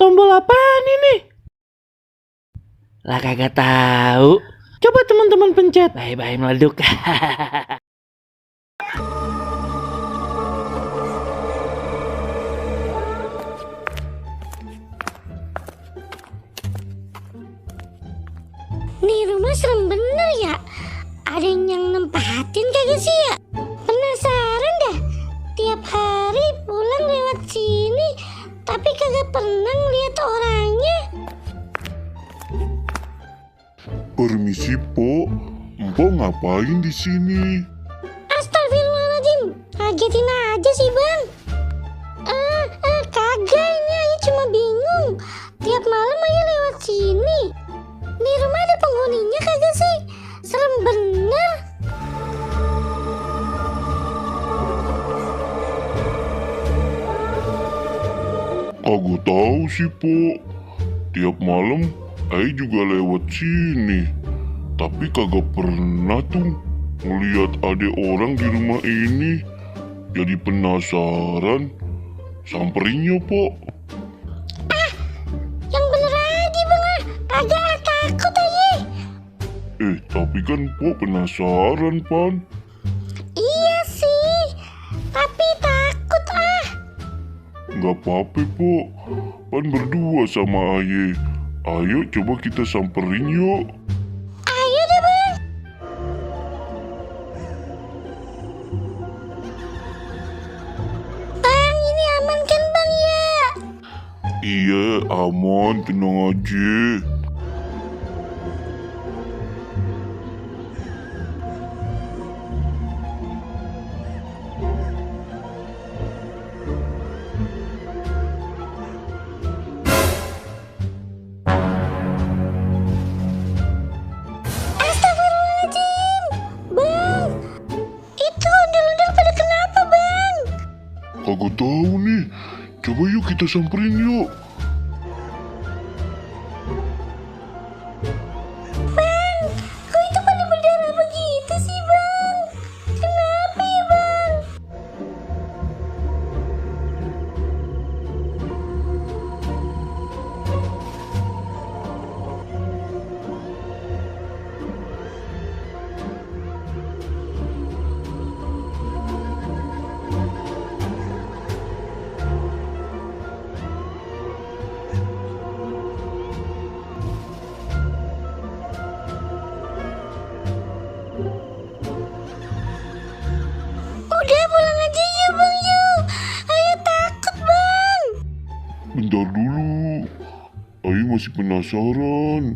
Tombol apaan ini? Lah kagak tahu. Coba teman-teman pencet. Bye-bye meleduk. Nih rumah serem bener ya. Ada yang nempatin kagak sih ya? Penasaran dah. Tiap hari pulang lewat sini, tapi kagak pernah ngeliat orangnya. Permisi, Po. Mpok ngapain di sini? Astagfirullahaladzim, kagetin aja sih bang. Kagak, ini Ayah cuma bingung. Tiap malam Ayah lewat sini. Di rumah ada penghuninya kagak sih? Serem bener. Kagak tahu sih, Po. Tiap malam Ai juga lewat sini. Tapi kagak pernah tuh ngeliat ada orang di rumah ini. Jadi penasaran. Samperinnya, Po. Yang bener aja bang, kagak takut aja. Tapi kan Po penasaran, Pan. Iya sih, tapi takut Nggak apa-apa, Po. Pan berdua sama Aye. Ayo coba kita samperin yuk. Ayo deh bang. Bang, ini aman kan bang ya? Iya, aman, tenang aja. Astagfirullahaladzim. Bang, itu ondel-ondel pada kenapa bang? Kagak tahu nih. Coba yuk kita samperin yuk. Bang, kok itu pada berdarah begitu sih bang? Kenapa ya bang? Udah pulang aja ya bang yuk. Ayo takut bang. Bentar dulu. Ayo masih penasaran.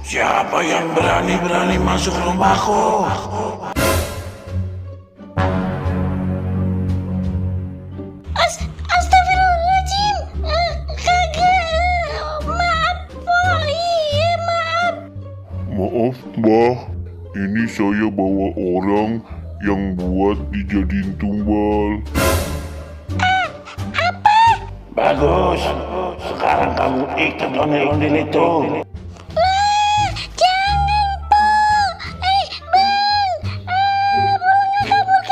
Siapa yang berani-berani masuk rumahku? Astagfirullahaladzim. Kagak. Maaf po. Iya maaf. Maaf, Mbah. Ini saya bawa orang yang buat dijadiin tumbal. Bagus. Sekarang kamu ikut ondel-ondel itu. Jangan po. Bang. Kabur.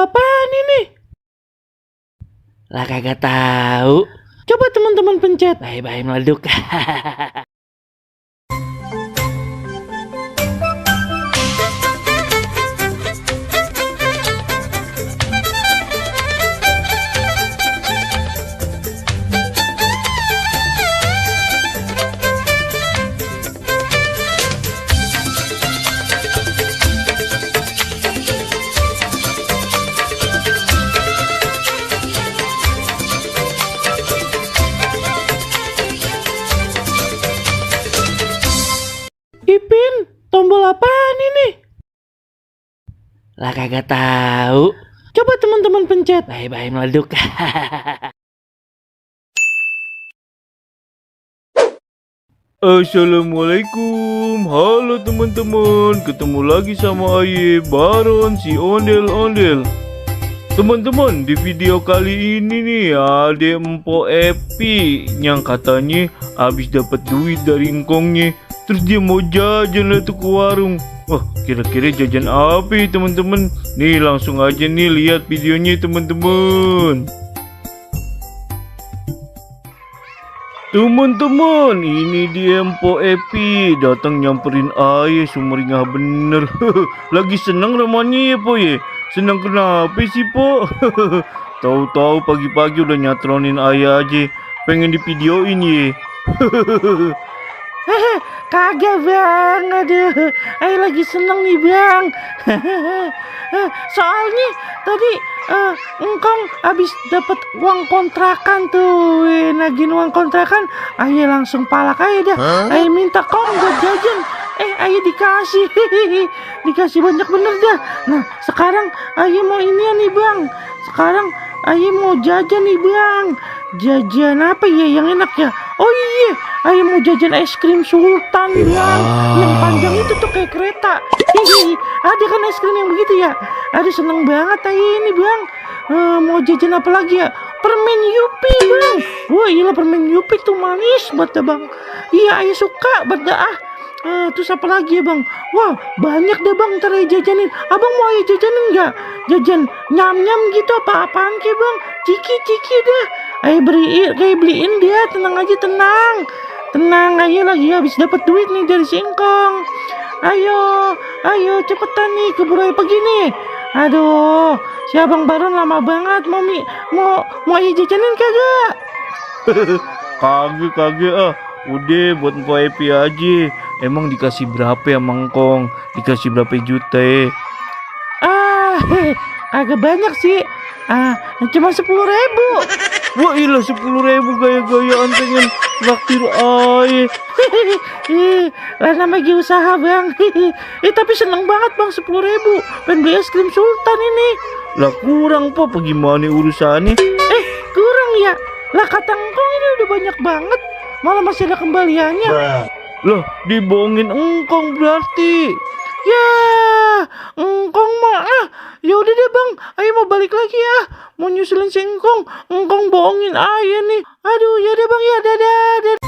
apaan ini? Lah kagak tahu. Coba teman-teman pencet. Bye-bye meleduk. Ipin, tombol apaan ini? Lah kagak tahu. Coba teman-teman pencet. Bye-bye meleduk. Assalamualaikum, halo teman-teman, ketemu lagi sama Aye Baron si ondel-ondel. Teman-teman, di video kali ini nih ada Empo Epi yang katanya habis dapat duit dari engkongnya, terus dia mau jajan lah tuh ke warung. Wah, kira-kira jajan apa ya, teman-teman? Nih langsung aja nih lihat videonya teman-teman. Teman-teman, ini dia Empo Epi datang nyamperin Aye sumringah bener. Lagi seneng namanya ya po ya. Seneng kenapa sih po? Tahu-tahu pagi-pagi udah nyatronin Aye aja. Pengen divideoin ya. Kagak bang, aduh, Aye lagi seneng nih bang. Soalnya tadi engkong habis dapat uang kontrakan tuh, nagih uang kontrakan, Aye langsung palak Aye dah. Aye minta kong buat jajan, Aye dikasih, dikasih banyak bener dah. Nah sekarang Aye mau inian nih bang, sekarang Aye mau jajan nih bang. Jajan apa ya yang enak ya? Oh iya, Aye mau jajan es krim Sultan bang, yang panjang itu tuh kayak kereta. Hihi, ada kan es krim yang begitu ya? Ada, seneng banget Aye ini bang. Mau jajan apa lagi ya? Permen Yupi bang. Wah iya permen Yupi tuh manis banget ya bang. Iya Aye suka banget dah. Terus apa lagi ya bang? Wah banyak deh bang, ntar Aye jajanin. Abang mau Aye jajanin nggak? Jajan nyam-nyam gitu apa-apaan ke bang? Ciki-ciki deh. Aye beliin dia, tenang aja, tenang. Aye lagi habis dapat duit nih dari singkong. Ayo cepetan nih, keburu Aye pergi nih. Aduh, si Abang Baron lama banget, mau Aye jajanin kagak? Kagak ah. Udah buat Empo Epi aja. Emang dikasih berapa ya mangkong? Dikasih berapa juta ya? Agak banyak sih. Cuma 10.000. Wah ilah 10.000 gaya-gayaan pengen traktir Aye. Lah namanya usaha bang. Tapi seneng banget bang, 10.000 pengen beli es krim Sultan ini. Lah kurang po, bagaimana urusannya? Kurang ya? Lah kata engkong ini udah banyak banget, malah masih ada kembaliannya. Lah dibohongin engkong berarti. Ya, engkong mah ya udah deh bang, Aye mau balik lagi ya, mau nyusulin si engkong bohongin Aye nih. Aduh, ya deh bang ya, dadah.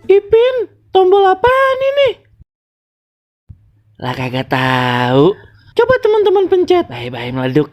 Ipin, tombol apaan ini? Lah kagak tahu. Coba teman-teman pencet. Bye-bye meleduk.